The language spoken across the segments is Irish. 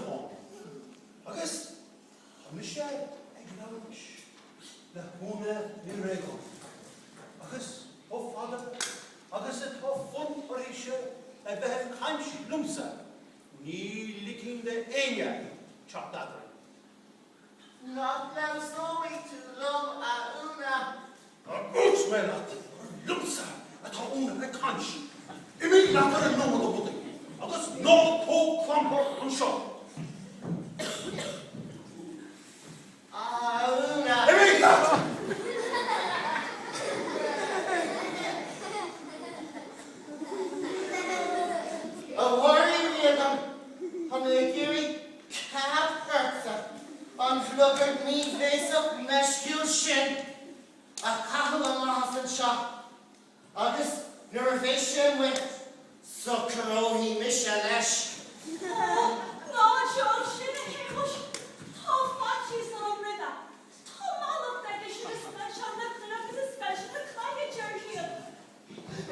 amháin. Agus tá mise ag labhairt le hÚna Ní Réagáin. Agus chomh fada agus atá fonn uirthise a bheith ag caint liomsa, ní ligfinn d'éinne teacht eadrainn. Nach lamhsóidh tú liom, a Úna? Ar dhúirt mé leat gur liomsa atá Úna ag caint? Imigh leat ar an nóiméad, a Bhudaí, agus ná tóg clampar anseo! A Úna! Imigh leat! A Mháire Uí Riagáin, tá mé ag iarraidh cead ortsa an bhlugair míbhéasach meisciúil sin a chaitheamh amach as anseo agus nuair a bheidh sé amuigh socróidh mise leis. Ó, ná déan sin, a Shéamuis. Tá faitíos orm roimhe. Tá mallacht aige sin a scoilteann na clainne agus a scoilteann na clainne, deir siad.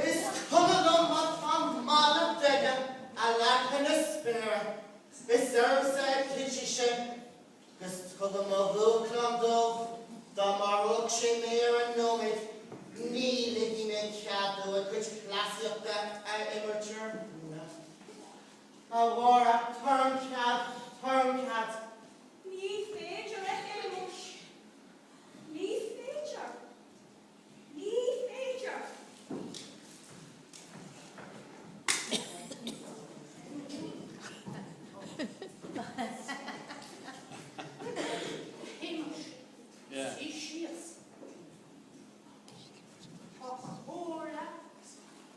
Is cuma liom má tá mallacht aige a leagtha na spéire, is ormsa a thitfidh sé, 'gus tugaim mo dhúshlán dó, dá maródh sé mé ar an nóiméad, ní ligfidh mé cead dó a chuid cleasaíochta a imirt ar Úna. A Mháire, tabhair dom cead, tabhair dom cead. Ní féidir, a Shéamuis. Ní féidir. Ní féidir. Shéamuis, suigh síos. Tá comhairle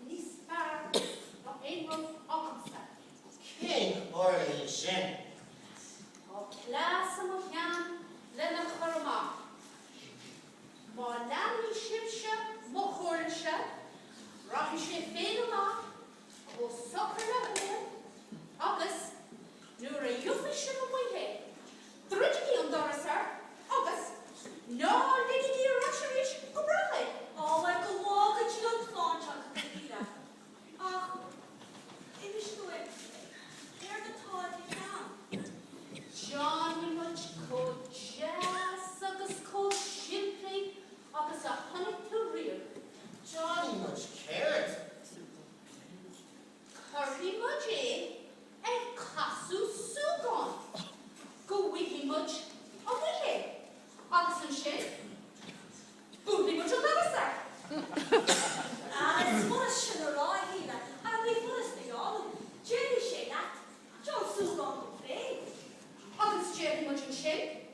níos fearr ná aon rud agamsa. Cén chomhairle í sin? Tá cleas i mo cheann lena chur amach. Má leanfaidh sibhse mo chomhairlese, rachaidh sé féin amach chomh socair le huan agus, nuair a gheobhaidh sibh amuigh é, druidigí an doras air agus ná ligigí ar ais arís go brách é. Á, bhuel, go bhfága Dia an tsláinte agat, a Shíle. Ach inis dúinn, céard atá i do cheann? Déanfaidh muid chomh deas agus chomh simplí agus a chonaic tú riamh. Déanfaidh muid céard? Cuirfidh muid é ag casadh súgáin go bhfaighidh muid amuigh é agus ansin Buailfidh muid an doras air! Ah, is furast sin a rá, a Shíle, ach ní furast a dhéanamh. Déarfaidh sé leat, Déan súgán duit féin. Agus déarfaidh muid ansin.